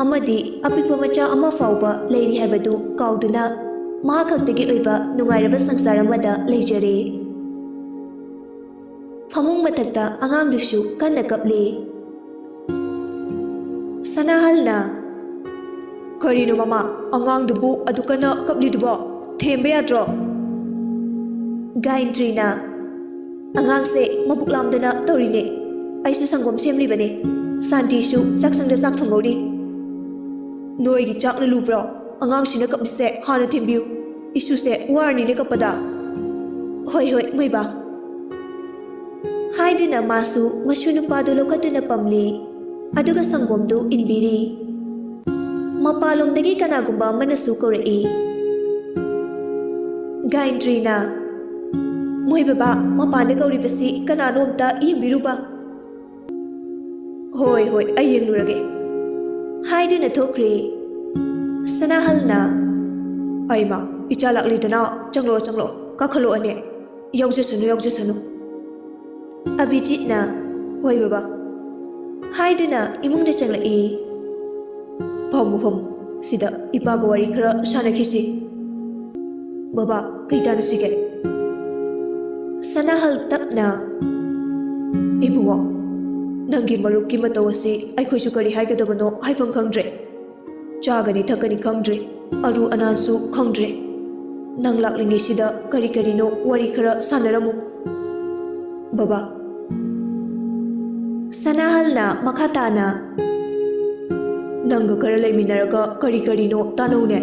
ꯑꯃꯗꯤ ꯑꯄꯤꯛꯄ ꯃꯆꯥ ꯑꯃ ꯐꯥꯎꯕ ꯂꯩꯔꯤ ꯍꯥꯏꯕꯗꯨ ꯀꯥꯎꯗꯨꯅ ꯃꯍꯥꯛ ꯈꯛꯇꯒꯤ ꯑꯣꯏꯕ ꯅꯨꯡꯉꯥꯏꯔꯕ ꯁꯪꯁꯥꯔ ꯑꯃꯗ ꯂꯩꯖꯔꯦ꯫ ꯐꯃꯨꯡ ꯃꯊꯛꯇ ꯑꯉꯥꯡꯗꯨꯁꯨ ꯀꯟꯅ ꯀꯞꯂꯤ꯫ ꯁꯅꯥꯍꯜꯅ, "ꯀꯔꯤꯅꯣ ꯃꯃꯥ, ꯑꯉꯥꯡꯗꯨꯕꯨ ꯑꯗꯨ ꯀꯟꯅ ꯀꯞꯂꯤꯗꯨꯕꯣ? ꯊꯦꯝꯕ ꯌꯥꯗ꯭ꯔꯣ?" ꯒꯥꯌꯟꯇ꯭ꯔꯤꯅ, "ꯑꯉꯥꯡꯁꯦ ꯃꯕꯨꯛ ꯂꯥꯝꯗꯅ ꯇꯧꯔꯤꯅꯦ꯫ ꯑꯩꯁꯨ ꯁꯪꯒꯣꯝ ꯁꯦꯝꯂꯤꯕꯅꯦ꯫ ꯁꯥꯟꯇꯤꯁꯨ ꯆꯥꯛꯁꯪꯗ ꯆꯥꯛ ꯊꯣꯡꯍꯧꯔꯤ꯫" "ꯅꯣꯏꯒꯤ ꯆꯥꯛꯅ ꯂꯨꯕ꯭ꯔꯣ? ꯑꯉꯥꯡꯁꯤꯅ ꯀꯞꯂꯤꯁꯦ ꯍꯥꯟꯅ ꯊꯦꯝꯕꯤꯌꯨ꯫ ꯏꯁꯨꯁꯦ ꯋꯥꯔꯅꯤꯅꯦ ꯀꯞꯄꯗ꯫" "ꯍꯣꯏ, ꯍꯣꯏ, ꯃꯣꯏꯕꯥ꯫" ꯍꯥꯏꯗꯨꯅ ꯃꯥꯁꯨ ꯃꯁꯨ ꯅꯨꯄꯥꯗꯨ ꯂꯧꯈꯠꯇꯨꯅ ꯄꯝꯂꯤ, ꯑꯗꯨꯒ ꯁꯪꯒꯣꯝꯗꯨ ꯏꯟꯕꯤꯔꯤ꯫ ꯃꯄꯥꯟꯂꯣꯝꯗꯒꯤ ꯀꯅꯥꯒꯨꯝꯕ ꯑꯃꯅꯁꯨ ꯀꯧꯔꯛꯏ꯫ ꯒꯥꯌꯟꯇ꯭ꯔꯤꯅ, "ꯃꯣꯏ ꯕꯕꯥ, ꯃꯄꯥꯟꯗ ꯀꯧꯔꯤꯕꯁꯤ ꯀꯅꯥꯅꯣ ꯑꯝꯇ ꯌꯦꯡꯕꯤꯔꯨꯕ?" "ꯍꯣꯏ, ꯍꯣꯏ, ꯑꯩ ꯌꯦꯡꯂꯨꯔꯒꯦ" ꯍꯥꯏꯗꯨꯅ ꯊꯣꯛꯈ꯭ꯔꯦ꯫ ꯁꯅꯥꯍꯜꯅ, "ꯑꯩꯃ, ꯏꯆꯥ ꯂꯥꯛꯂꯤꯗꯅ, ꯆꯪꯂꯛꯑꯣ, ꯆꯪꯂꯛꯑꯣ, ꯀꯥꯈꯠꯂꯛꯑꯣꯅꯦ꯫ ꯌꯥꯎꯖꯁꯅꯨ, ꯌꯥꯎꯖꯁꯅꯨ"꯫ ꯑꯚꯤꯖꯤꯠꯅ, "ꯍꯣꯏ ꯕꯕꯥ" ꯍꯥꯏꯗꯨꯅ ꯏꯃꯨꯡꯗ ꯆꯪꯂꯛꯏ꯫ "ꯐꯝꯃꯨ, ꯐꯝꯃꯨ, ꯁꯤꯗ ꯏꯄꯥꯒ ꯋꯥꯔꯤ ꯈꯔ ꯁꯥꯟꯅꯈꯤꯁꯤ꯫ ꯕꯕꯥ, ꯀꯩ ꯇꯥꯟꯅꯁꯤꯒꯦ?" ꯁꯅꯥꯍꯜ ꯇꯞꯅ, "ꯏꯕꯨꯡꯉꯣ, ꯅꯪꯒꯤ ꯃꯔꯨꯞꯀꯤ ꯃꯇꯧ ꯑꯁꯤ ꯑꯩꯈꯣꯏꯁꯨ ꯀꯔꯤ ꯍꯥꯏꯒꯗꯕꯅꯣ ꯍꯥꯏꯐꯝ ꯈꯪꯗ꯭ꯔꯦ꯫ ꯆꯥꯒꯅꯤ ꯊꯛꯀꯅꯤ ꯈꯪꯗ꯭ꯔꯦ, ꯑꯔꯨ ꯑꯅꯥꯟꯁꯨ ꯈꯪꯗ꯭ꯔꯦ꯫ ꯅꯪ ꯂꯥꯛꯂꯤꯉꯩꯁꯤꯗ ꯀꯔꯤ ꯀꯔꯤꯅꯣ ꯋꯥꯔꯤ ꯈꯔ ꯁꯥꯟꯅꯔꯝꯃꯨ, ꯕꯕꯥ"꯫ ꯁꯅꯥꯍꯜꯅ ꯃꯈꯥ ꯇꯥꯅ, "ꯅꯪꯒ ꯈꯔ ꯂꯩꯃꯤꯟꯅꯔꯒ ꯀꯔꯤ ꯀꯔꯤꯅꯣ ꯇꯥꯟꯅꯧꯅꯦ꯫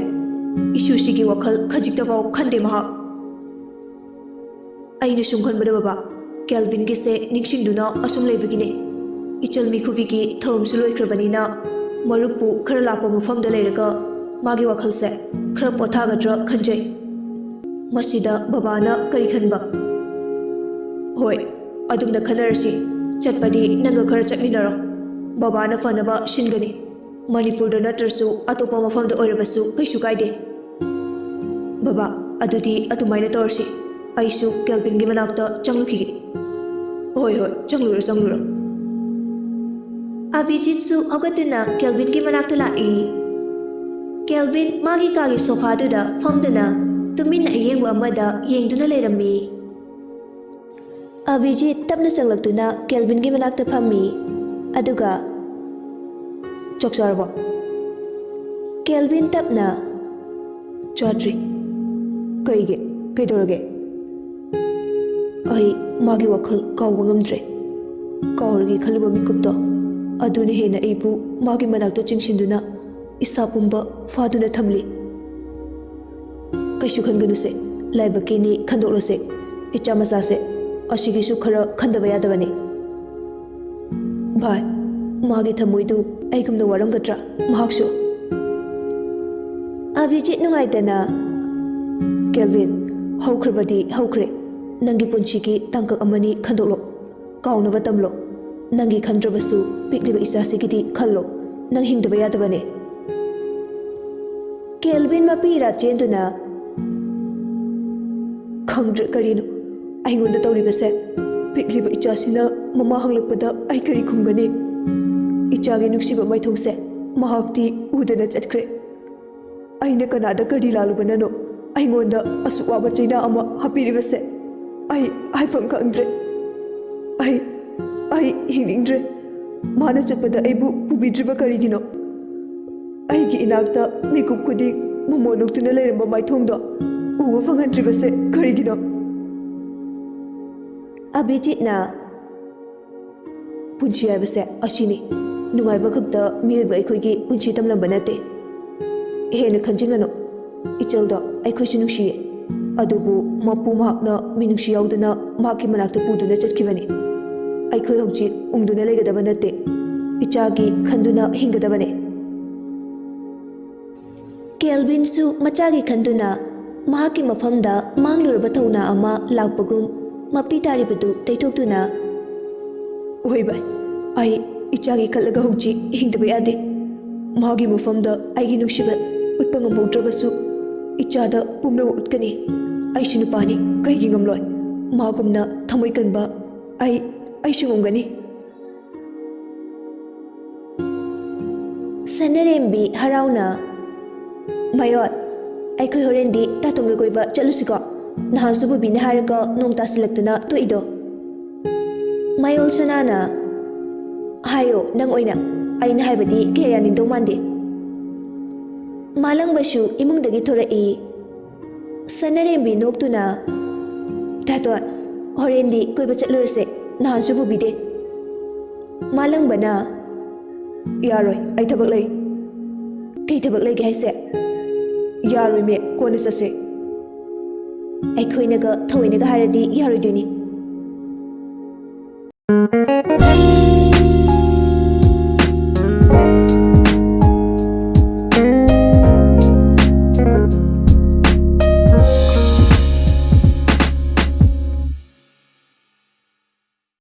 ꯏꯁꯨꯁꯤꯒꯤ ꯋꯥꯈꯜ ꯈꯖꯤꯛꯇꯐꯥꯎ ꯈꯟꯗꯦ ꯃꯍꯥꯛ꯫ ꯑꯩꯅ ꯁꯨꯝ ꯈꯟꯕꯗ ꯕꯕꯥ, ꯀꯦꯜꯚꯤꯟꯒꯤꯁꯦ ꯅꯤꯡꯁꯤꯡꯗꯨꯅ ꯑꯁꯨꯝ ꯂꯩꯕꯒꯤꯅꯦ꯫ ꯏꯆꯜ ꯃꯤꯈꯨꯕꯤꯒꯤ ꯊꯧꯔꯝꯁꯨ ꯂꯣꯏꯈ꯭ꯔꯕꯅꯤꯅ ꯃꯔꯨꯞꯄꯨ ꯈꯔ ꯂꯥꯞꯄ ꯃꯐꯝꯗ ꯂꯩꯔꯒ ꯃꯥꯒꯤ ꯋꯥꯈꯜꯁꯦ ꯈꯔ ꯄꯣꯊꯥꯒꯗ꯭ꯔꯥ ꯈꯟꯖꯩ꯫ ꯃꯁꯤꯗ ꯕꯕꯥꯅ ꯀꯔꯤ ꯈꯟꯕ?" "ꯍꯣꯏ, ꯑꯗꯨꯝꯅ ꯈꯟꯅꯔꯁꯤ꯫ ꯆꯠꯄꯗꯤ ꯅꯪꯒ ꯈꯔ ꯆꯠꯃꯤꯟꯅꯔꯣ꯫ ꯕꯕꯥꯅ ꯐꯅꯕ ꯁꯤꯟꯒꯅꯤ꯫ ꯃꯅꯤꯄꯨꯔꯗ ꯅꯠꯇ꯭ꯔꯁꯨ ꯑꯇꯣꯞꯄ ꯃꯐꯝꯗ ꯑꯣꯏꯔꯕꯁꯨ ꯀꯩꯁꯨ ꯀꯥꯏꯗꯦ꯫ ꯕꯕꯥ, ꯑꯗꯨꯗꯤ ꯑꯗꯨꯃꯥꯏꯅ ꯇꯧꯔꯁꯤ꯫ ꯑꯩꯁꯨ ꯀꯦꯜꯚꯤꯟꯒꯤ ꯃꯅꯥꯛꯇ ꯆꯪꯂꯨꯈꯤꯒꯦ"꯫ "ꯍꯣꯏ, ꯍꯣꯏ, ꯆꯪꯂꯨꯔꯣ, ꯆꯪꯂꯨꯔꯣ"꯫ ꯑꯚꯤꯖꯤꯠꯁꯨ ꯍꯧꯒꯠꯇꯨꯅ ꯀꯦꯜꯚꯤꯟꯒꯤ ꯃꯅꯥꯛꯇ ꯂꯥꯛꯏ꯫ ꯀꯦꯜꯚꯤꯟ ꯃꯥꯒꯤ ꯀꯥꯒꯤ ꯁꯣꯐꯥꯗꯨꯗ ꯐꯝꯗꯨꯅ ꯇꯨꯃꯤꯟꯅ ꯑꯌꯦꯡꯕ ꯑꯃꯗ ꯌꯦꯡꯗꯨꯅ ꯂꯩꯔꯝꯃꯤ꯫ ꯑꯚꯤꯖꯤꯠ ꯇꯞꯅ ꯆꯪꯂꯛꯇꯨꯅ ꯀꯦꯜꯚꯤꯟꯒꯤ ꯃꯅꯥꯛꯇ ꯐꯝꯃꯤ꯫ ꯑꯗꯨꯒ, "ꯆꯥꯛ ꯆꯥꯔꯕꯣ?" ꯀꯦꯜꯚꯤꯟ ꯇꯞꯅ, "ꯆꯥꯗ꯭ꯔꯤ"꯫ "ꯀꯩꯒꯤ? ꯀꯩꯗꯧꯔꯒꯦ?" "ꯑꯩ ꯃꯥꯒꯤ ꯋꯥꯈꯜ ꯀꯥꯎꯕ ꯉꯝꯗ꯭ꯔꯦ꯫ ꯀꯥꯎꯔꯒꯦ ꯈꯜꯂꯨꯕ ꯃꯤꯀꯨꯞꯇꯣ, ꯑꯗꯨꯅ ꯍꯦꯟꯅ ꯑꯩꯕꯨ ꯃꯥꯒꯤ ꯃꯅꯥꯛꯇ ꯆꯤꯡꯁꯤꯟꯗꯨꯅ ꯏꯁꯥ ꯄꯨꯝꯕ ꯐꯥꯗꯨꯅ ꯊꯝꯂꯤ"꯫ "ꯀꯩꯁꯨ ꯈꯟꯒꯅꯨꯁꯦ, ꯂꯥꯏꯕꯛꯀꯤꯅꯤ, ꯈꯟꯗꯣꯛꯂꯁꯦ꯫ ꯏꯆꯥ ꯃꯆꯥꯁꯦ ꯑꯁꯤꯒꯤꯁꯨ ꯈꯔ ꯈꯟꯗꯕ ꯌꯥꯗꯕꯅꯤ"꯫ "ꯚꯥꯏ, ꯃꯥꯒꯤ ꯊꯃꯣꯏꯗꯨ ꯑꯩꯒꯨꯝꯅ ꯋꯥꯔꯝꯒꯗ꯭ꯔꯥ ꯃꯍꯥꯛꯁꯨ?" ꯑꯕꯤꯖꯤꯠ ꯅꯨꯡꯉꯥꯏꯇꯅ, "ꯀꯦꯜꯚꯤꯟ, ꯍꯧꯈ꯭ꯔꯕꯗꯤ ꯍꯧꯈ꯭ꯔꯦ꯫ ꯅꯪꯒꯤ ꯄꯨꯟꯁꯤꯒꯤ ꯇꯥꯡꯀꯛ ꯑꯃꯅꯤ ꯈꯟꯗꯣꯛꯂꯣ꯫ ꯀꯥꯎꯅꯕ ꯇꯝꯂꯣ꯫ ꯅꯪꯒꯤ ꯈꯟꯗ꯭ꯔꯕꯁꯨ ꯄꯤꯛꯂꯤꯕ ꯏꯆꯥꯁꯤꯒꯤꯗꯤ ꯈꯜꯂꯣ꯫ ꯅꯪ ꯍꯤꯡꯗꯕ ꯌꯥꯗꯕꯅꯦ꯫" ꯀꯦꯜꯚꯤꯟ ꯃꯄꯤ ꯏꯔꯥ ꯆꯦꯟꯗꯨꯅ, "ꯈꯪꯗ꯭ꯔꯦ ꯀꯔꯤꯅꯣ꯫ ꯑꯩꯉꯣꯟꯗ ꯇꯧꯔꯤꯕꯁꯦ꯫ ꯄꯤꯛꯂꯤꯕ ꯏꯆꯥꯁꯤꯅ ꯃꯃꯥ ꯍꯪꯂꯛꯄꯗ ꯑꯩ ꯀꯔꯤ ꯈꯨꯝꯒꯅꯤ? ꯏꯆꯥꯒꯤ ꯅꯨꯡꯁꯤꯕ ꯃꯥꯏꯊꯣꯡꯁꯦ ꯃꯍꯥꯛꯇꯤ ꯎꯗꯅ ꯆꯠꯈ꯭ꯔꯦ꯫ ꯑꯩꯅ ꯀꯅꯥꯗ ꯀꯔꯤ ꯂꯥꯜꯂꯨꯕꯅꯅꯣ ꯑꯩꯉꯣꯟꯗ ꯑꯁꯨꯛ ꯋꯥꯕ ꯆꯩꯅꯥ ꯑꯃ ꯍꯥꯞꯄꯤꯔꯤꯕꯁꯦ? ꯑꯩ ꯍꯥꯏꯐꯝ ꯈꯪꯗ꯭ꯔꯦ꯫ ꯑꯩ, ꯑꯩ ꯍꯤꯡꯅꯤꯡꯗ꯭ꯔꯦ꯫ ꯃꯥꯅ ꯆꯠꯄꯗ ꯑꯩꯕꯨ ꯄꯨꯕꯤꯗ꯭ꯔꯤꯕ ꯀꯔꯤꯒꯤꯅꯣ? ꯑꯩꯒꯤ ꯏꯅꯥꯛꯇ ꯃꯤꯀꯨꯞ ꯈꯨꯗꯤꯡ ꯃꯃꯣꯟ ꯅꯣꯛꯇꯨꯅ ꯂꯩꯔꯝꯕ ꯃꯥꯏꯊꯣꯡꯗꯣ ꯎꯕ ꯐꯪꯍꯟꯗ꯭ꯔꯤꯕꯁꯦ ꯀꯔꯤꯒꯤꯅꯣ?" ꯑꯕꯤꯖꯤꯠꯅ, "ꯄꯨꯟꯁꯤ ꯍꯥꯏꯕꯁꯦ ꯑꯁꯤꯅꯤ꯫ ꯅꯨꯡꯉꯥꯏꯕ ꯈꯛꯇ ꯃꯤꯑꯣꯏꯕ ꯑꯩꯈꯣꯏꯒꯤ ꯄꯨꯟꯁꯤ ꯇꯝꯂꯝꯕ ꯅꯠꯇꯦ꯫ ꯍꯦꯟꯅ ꯈꯟꯖꯤꯟꯒꯅꯨ꯫ ꯏꯆꯜꯗꯣ ꯑꯩꯈꯣꯏꯁꯨ ꯅꯨꯡꯁꯤꯌꯦ꯫ ꯑꯗꯨꯕꯨ ꯃꯄꯨ ꯃꯍꯥꯛꯅ ꯃꯤꯅꯨꯡꯁꯤ ꯌꯥꯎꯗꯅ ꯃꯍꯥꯛꯀꯤ ꯃꯅꯥꯛꯇ ꯄꯨꯗꯨꯅ ꯆꯠꯈꯤꯕꯅꯤ꯫ ꯑꯩꯈꯣꯏ ꯍꯧꯖꯤꯛ ꯎꯪꯗꯨꯅ ꯂꯩꯒꯗꯕ ꯅꯠꯇꯦ꯫ ꯏꯆꯥꯒꯤ ꯈꯟꯗꯨꯅ ꯍꯤꯡꯒꯗꯕꯅꯦ꯫" ꯀꯦꯜꯚꯤꯟꯁꯨ ꯃꯆꯥꯒꯤ ꯈꯟꯗꯨꯅ ꯃꯍꯥꯛꯀꯤ ꯃꯐꯝꯗ ꯃꯥꯡꯂꯨꯔꯕ ꯊꯧꯅꯥ ꯑꯃ ꯂꯥꯛꯄꯒꯨꯝ ꯃꯄꯤ ꯇꯥꯔꯤꯕꯗꯨ ꯇꯩꯊꯣꯛꯇꯨꯅ, "ꯍꯣꯏ ꯚꯥꯏ, ꯑꯩ ꯏꯆꯥꯒꯤ ꯈꯜꯂꯒ ꯍꯧꯖꯤꯛ ꯍꯤꯡꯗꯕ ꯌꯥꯗꯦ꯫ ꯃꯥꯒꯤ ꯃꯐꯝꯗ ꯑꯩꯒꯤ ꯅꯨꯡꯁꯤꯕ ꯎꯠꯄ ꯉꯝꯍꯧꯗ꯭ꯔꯕꯁꯨ ꯏꯆꯥꯗ ꯄꯨꯝꯅꯃꯛ ꯎꯠꯀꯅꯤ꯫ ꯑꯩꯁꯨ ꯅꯨꯄꯥꯅꯤ, ꯀꯩꯒꯤ ꯉꯝꯂꯣꯏ? ꯃꯥꯒꯨꯝꯅ ꯊꯃꯣꯏ ꯀꯟꯕ ꯑꯩ, ꯑꯩꯁꯨ ꯉꯝꯒꯅꯤ꯫" ꯁꯅꯔꯦꯝꯕꯤ ꯍꯔꯥꯎꯅ, "ꯃꯌꯣꯜ, ꯑꯩꯈꯣꯏ ꯍꯣꯔꯦꯟꯗꯤ ꯇꯥꯇꯣꯟꯒ ꯀꯣꯏꯕ ꯆꯠꯂꯨꯁꯤꯀꯣ꯫ ꯅꯍꯥꯟꯁꯨ ꯄꯨꯕꯤꯅꯤ ꯍꯥꯏꯔꯒ ꯅꯣꯡ ꯇꯥꯁꯤꯜꯂꯛꯇꯅ ꯇꯣꯛꯏꯗꯣ꯫" ꯃꯌꯣꯜ ꯁꯅꯥꯅ, "ꯍꯥꯏꯌꯣ ꯅꯪ ꯑꯣꯏꯅ, ꯑꯩꯅ ꯍꯥꯏꯕꯗꯤ ꯀꯌꯥ ꯌꯥꯅꯤꯡꯗꯧ ꯃꯥꯟꯗꯦ꯫" ꯃꯥꯂꯪꯕꯁꯨ ꯏꯃꯨꯡꯗꯒꯤ ꯊꯣꯔꯛꯏ꯫ ꯁꯅꯔꯦꯝꯕꯤ ꯅꯣꯛꯇꯨꯅ, "ꯇꯥꯇꯣꯟ, ꯍꯣꯔꯦꯟꯗꯤ ꯀꯣꯏꯕ ꯆꯠꯂꯨꯔꯁꯦ, ꯅꯍꯥꯟꯁꯨ ꯄꯨꯕꯤꯗꯦ꯫" ꯃꯥꯂꯪꯕꯅ, "ꯌꯥꯔꯣꯏ, ꯑꯩ ꯊꯕꯛ ꯂꯩ꯫" "ꯀꯩ ꯊꯕꯛ ꯂꯩꯒꯦ ꯍꯥꯏꯁꯦ?" "ꯌꯥꯔꯣꯏꯃꯦ, ꯀꯣꯟꯅ ꯆꯠꯁꯦ꯫" "ꯑꯩꯈꯣꯏꯅꯒ ꯊꯑꯣꯏꯅꯒ ꯍꯥꯏꯔꯗꯤ ꯌꯥꯔꯣꯏꯗꯣꯏꯅꯤ꯫"